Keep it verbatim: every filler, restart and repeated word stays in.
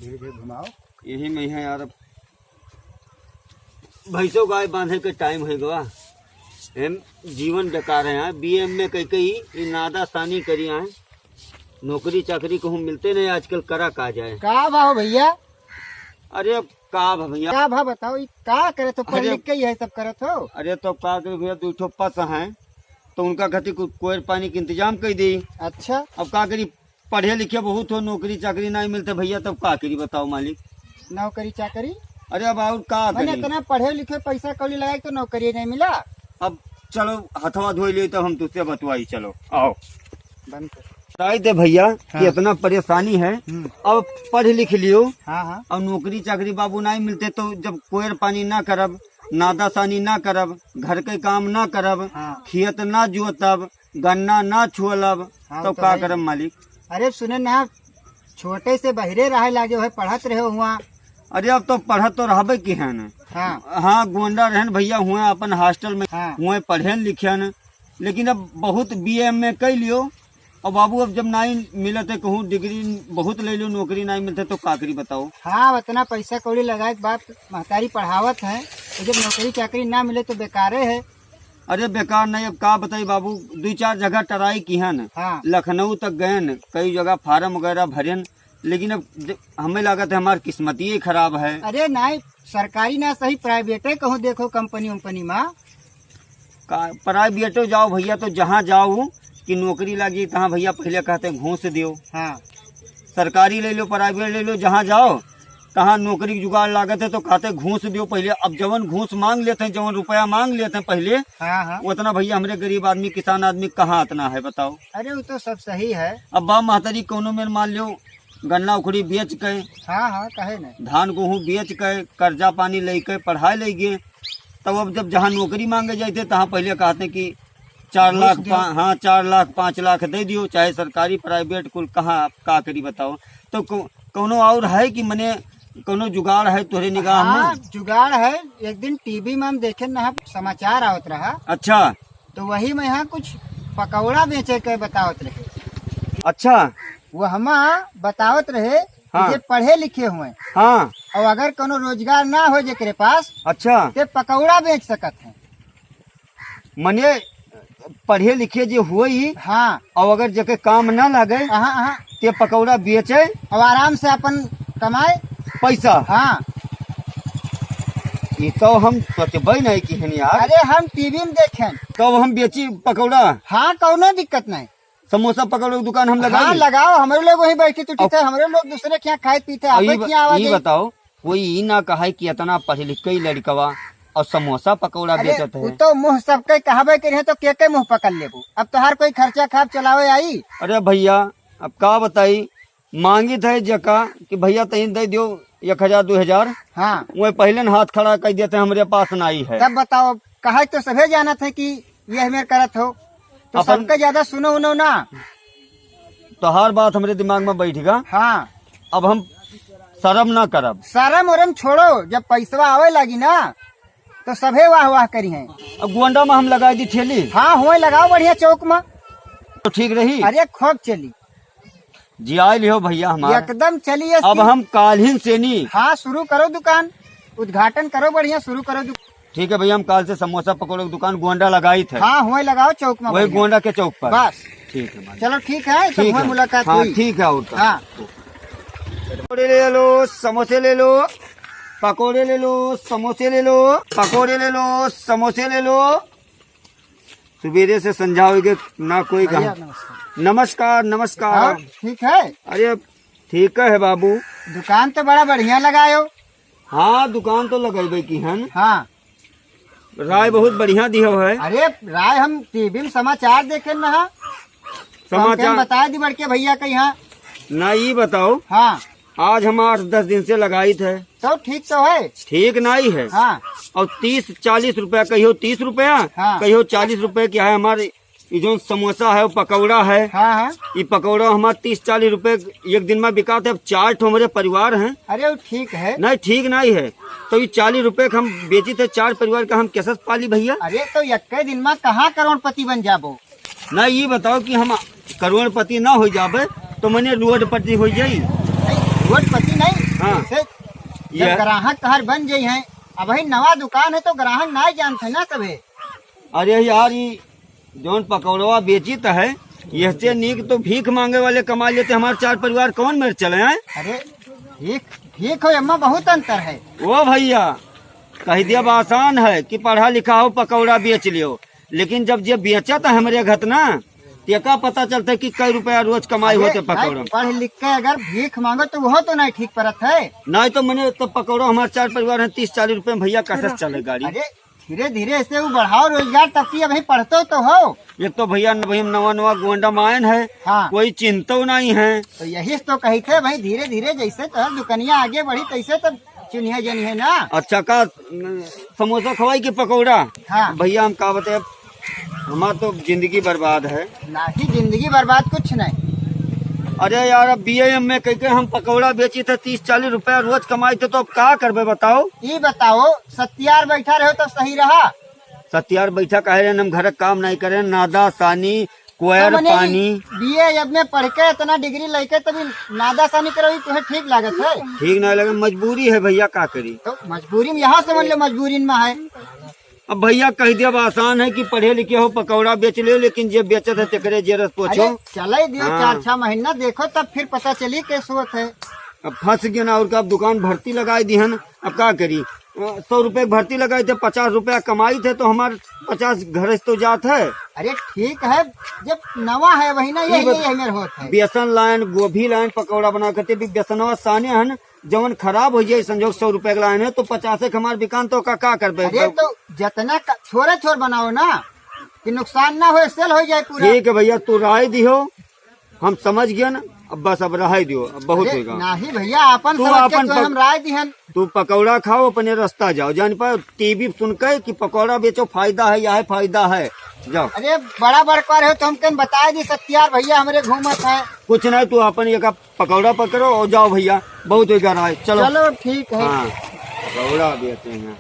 धीरे धीरे घुमाओ। यही में है यार, अब भैंसो गाय बांधे के टाइम होइ गवा। एम जीवन बेकार है यार। बीए में कई कई ई नादा सानी करी आए, नौकरी चाकरी कहूँ मिलते नहीं आजकल, करा का जाए। का भाव भैया? अरे अब का भा भैया? का भा बताओ, ई का करत हो? पढ़ अरे लिख के यही सब करत हो? अरे तो का करी भैया, दू ठो पस हैं तो उनका खातिर कुछ कोयर पानी के इंतजाम कर दी। अच्छा। अब का करी, पढ़े लिखे बहुत हो, नौकरी चाकरी नहीं मिलते भैया, तब का करी बताओ मालिक? नौकरी चाकरी? अरे अब और का मने करी? इतना पढ़े लिखे, पैसा कौड़ी लगाए तो नौकरी नहीं मिला। अब चलो हथवा धोई ले, तब हम तुझसे बतवाई, चलो आओ। बंद कर। बताई दे भैया कि हाँ। इतना परेशानी है। हम्म। अब पढ़ लिख लियो हाँ, हाँ। और नौकरी चाकरी बाबू नहीं मिलते तो जब कोयर पानी ना करब, नादा सानी ना करब, घर के काम ना करब, हाँ। खेत ना जोतब, गन्ना ना छोलब, हाँ, तब तो का है। करब मालिक? अरे सुने ना, छोटे से बहिरे रहे लागे हो, पढ़त रहे हुआ। अरे अब तो पढ़त तो रहबे की है ना। हाँ। हाँ, गोंडा रहन भैया हुए अपन हॉस्टल में, हाँ। हुए पढ़ेन लिखेन, लेकिन अब बहुत बीए में कई लियो। और बाबू अब जब नाई मिलत है कहूँ डिग्री बहुत ले लियो, नौकरी नाई मिलते तो का करी बताओ? हाँ, इतना पैसा कौड़ी लगाए के बाद महतारी पढ़ावत है, तो जब नौकरी चाकरी ना मिले तो बेकारे है। अरे बेकार नहीं, अब का बताई बाबू, दो चार जगह ट्राई किहन, हाँ। लखनऊ तक गयन, कई जगह फार्म वगैरह भरेन, लेकिन अब ज-, हमें लागत है हमार किस्मतिये खराब है। अरे नहीं, सरकारी ना सही, प्राइवेटे कहूँ देखो, कंपनी उम्पनी मा। का प्राइवेटो जाओ भैया, तो जहाँ जाओ कि नौकरी लागी, तहाँ भैया पहले कहते घूस दियो। हाँ। सरकारी ले लो, प्राइवेट ले लो, जहाँ जाओ तहाँ नौकरी के जुगाड़ लागत है तो कहते घूस दियो पहले। अब जवन घूस मांग लेते हैं, जवन रुपया मांग लेते हैं पहले, हाँ, हाँ। उतना भैया हमरे गरीब आदमी, किसान आदमी कहाँ इतना है बताओ? अरे वो तो सब सही है। अब बाप महतारी कौनो में मान लो गन्ना उखड़ी बेच के, हाँ, हाँ, काहे नहीं? धान गेहूँ बेच के, कर्जा पानी लेके पढ़ाए ले गए, तब अब जब जहाँ नौकरी मांगे जाते तहाँ पहले कहते कि चार घूस लाख दियो। पा-, हाँ, चार लाख पाँच लाख दे दियो, चाहे सरकारी प्राइवेट कुल कहाँ आप का करी बताओ। तो कौ-, कौनो और है कि मने कौनो जुगाड़ है तोहरे निगाह में? हाँ, जुगाड़ है। एक दिन टीवी में हम देखे ना, समाचार आवत रहा। अच्छा। तो वही में यहाँ कुछ पकौड़ा बेचे के बतावत रहे। अच्छा। वो हमा बतावत रहे कि हाँ। जे पढ़े लिखे हुए हाँ। और अगर कोनो रोजगार ना हो जेकरे पास, अच्छा। ते पकौड़ा बेच सकत है। मने पढ़े लिखे जे होई हाँ। और अगर जेके काम ना लगे, हाँ, हाँ। ते पकौड़ा बेचे और आराम से अपन कमाए। पैसा। हाँ। ये तो हम सोचबे नहीं किहन यार। अरे हम टीवी में देखेन। तब हम बेची पकौड़ा। हाँ, कौनो दिक्कत नहीं। समोसा पकौड़ा के दुकान हम लगा हाँ, ली? लगाओ, हमरे लोग वहीं बैठी टुटी और थे, हमरे लोग दूसरे के यहाँ खाए पीते, और आप ये ब-, यहाँ आवा ये जाई। बताओ, कोई ई ना कहे कि इतना पढ़े लिखे लड़कवा और समोसा पकौड़ा अरे, बेचत है। वो तो मुँह सबके कहबे करिहे तो के के मुँह पकड़ लेबू। अब तोहार कोई खर्चा खाब चलावे आई? अरे भैया, अब का बताई, मांगित है जेका कि भैया तहीं दे दियो एक हजार, दो हजार। हाँ। वो पहले न हाथ खड़ा कर देते, हमरे पास नहीं है। तब बताओ, अब कहे तो सभे जानत है कि ये हमें करत हो, तो अपन सबके ज्यादा सुनो उनो ना। तोहार बात हमरे दिमाग में बैठ गा। हाँ। अब हम शर्म ना करब। शर्म उरम छोड़ो, जब पैसवा आवे लागी ना, तो सभे वाह वाह करिहे। अब गोंडा में हम लगा दी ठेली। हाँ, हुए लगाओ बढ़िया चौक में। तो ठीक रही। अरे खूब चली। जियाई लिहो भैया हमार। एकदम चलिए अब इसकी। हम काल्हिन से नी। हाँ, शुरू करो दुकान, उद्घाटन करो बढ़िया, शुरू करो दु-, ठीक है भैया, हम काल से समोसा पकौड़े की दुकान गोंडा लगाई थे। हाँ, हुए लगाओ चौक में वही बढ़िया। गोंडा के चौक पर। बस। ठीक है मालिक। चलो ठीक है, तो ठीक हुए है। मुलाकात हाँ, हुई। ठीक है, और का। हाँ। पकौड़े ले लो, समोसे ले लो, पकौड़े ले लो, समोसे ले लो, पकौड़े ले लो, समोसे ले लो। सुबेरे से संझा होइ गए, ना कोई भैया, कहा। नमस्कार। नमस्कार, नमस्कार। और ठीक है? अरे, ठीक है बाबू। दुकान तो बड़ा बढ़िया लगायो। हाँ, दुकान तो लगइबे किहन। हाँ। राय बहुत बढ़िया दिहो है। अरे, राय हम टीवी में समाचार देखे न हा। तो हम समाचार। कहें बता दी बड़के भैया के यहाँ। ना, ई बताओ। हाँ। आज हम आठ दस दिन से लगाइत है। तो ठीक तो है। ठीक नहीं है। हाँ। और तीस चालीस रुपया, कहियो तीस रुपया, हाँ। कहियो चालीस रुपया क्या है हमारे, ये जो समोसा है, पकौड़ा है, हाँ, हाँ। ये पकौड़ा हमारा तीस चालीस रुपये एक दिन में बिकात है। अब चार ठो हमारे परिवार हैं। अरे वो ठीक है। नहीं, ठीक नहीं है। तो ये चालीस रुपये के हम बेची थे, चार परिवार का हम कैसे पाली भैया? अरे तो एक दिन में कहाँ करोड़पति बन जाबो? ना, ये बताओ कि हम करोड़पति ना हो जाबे, तो मने रोडपति हो जाई। नहीं, रोजपति नहीं, हाँ। जैसे ये जब ग्राहक तोहार बन जाई हैं, अबहीं नवा दुकान है तो ग्राहक नाहीं जानत है ना सभे। अरे यार, ई जौन पकौड़वा बेचित है, यहसे नीक तो भीख माँगे वाले कमा लेते, हमार चार परिवार कौन मेर चले हैं? अरे, भीख, भीख हो एम्मा बहुत अंतर है। ओ भइया, कहि दिया अब आसान है कि पढ़ा लिखा हो, पकौड़ा बेच लियो, लेकिन जब जे बेचत है हमरे घत ना, तेका पता चलत है कि कई रुपया रोज कमाई अरे होत है भाई, पकौड़ा। पढ़ लिख के अगर भीख माँगो तो उहो तो नाहीं ठीक परत है। नाहीं तो मने तो पकौड़ा हमार चार परिवार हैं, तीस चालीस रुपया में भइया कैसे चले गाड़ी? अरे धीरे धीरे ऐसे उ बढ़ाओ रोजगार, तब कि अबहीं पढ़तो तो हो। एक तो भइया न, भइया नवा नवा गोंडा में आयन है, हाँ। कोई चिन्हतो नाहीं है। तो यही से तो कहित है भाई, धीरे धीरे जैसे तोहर दुकनिया आगे बढ़ी तैसे तो चिन्हिया जनिहे ना। अच्छा का, न, समोसा खवाई कि पकौड़ा? हाँ। भइया हम का बताए, हमार तो जिंदगी बर्बाद है। नाहीं, जिंदगी बर्बाद कुछ नहीं। अरे यार, अब बीए में कह के हम पकौड़ा बेचित है, तीस चालीस रुपया रोज कमाइत है, तो अब का करबे बताओ? ई बताओ, सत्यार बैठा रहो तब सही रहा। सत्यार बैठा काहे रहे, हम घर क काम नाहीं करे, नादा सानी, कोयर तो मने पानी। बीए जब में पढ़ के इतना डिग्री लेके तभी नादा सानी करवी तुम्हें ठीक लागत है? ठीक नाहीं लगे, मजबूरी है भइया, का करी? तो मजबूरी में यहाँ समझ लो, मजबूरी में है। अब भइया कहि दिया, अब आसान है कि पढ़े लिखे हो, पकौड़ा बेच लियो, लेकिन जे बेचत है तेकरे जेरस पोछो। अरे, चले दियो हाँ। चार छह महीना, देखो तब फिर पता चली कैसे होत है। अब फँस गए ना, और का, अब दुकान भर्ती लगाई दिहन, अब का करी? अ, सौ रुपया क भर्ती लगाइत है, पचास रुपया कमाइत है, तो हमार पचास घर से तो जात है। अरे ठीक है, जब नवा है वही ना, ये यही, बत-, यही मेर होत है। बेसन लायन, गोभी लायन, पकौड़ा बना करते भी बेसनवा साने हन, जवन खराब होइ जाए, संजोग सौ रुपया के लाइन है, तो पचासे के हमार बिकान, तो का, का करबे? अरे, तो जितना का, छोरे छोर बनाओ ना, कि नुकसान ना हो, सेल हो जाए पूरा। ठीक है भइया, तू राय दिहो, हम समझ गए ना, अब बस, अब रहाई दियो, अब बहुत अरे, होइगा। नाहीं भइया, आपन तू समझ के आपन तो पक-, हम राय दिहन। तू पकौड़ा खाओ, अपने रास्ता जाओ, जान पाओ, टीवी सुन के कि पकौड़ा बेचो, फायदा है, यह फायदा है, जाओ। अरे, बड़ा बड़का रहे तो हमके बताए दी सत्यार भइया, हमरे घूमत है। कुछ नहीं, तू अपन एक पकौड़ा पकड़ो और जाओ भइया, बहुत हो गया रहा है। चलो। चलो ठीक है। हाँ, पकौड़ा बेचते हैं।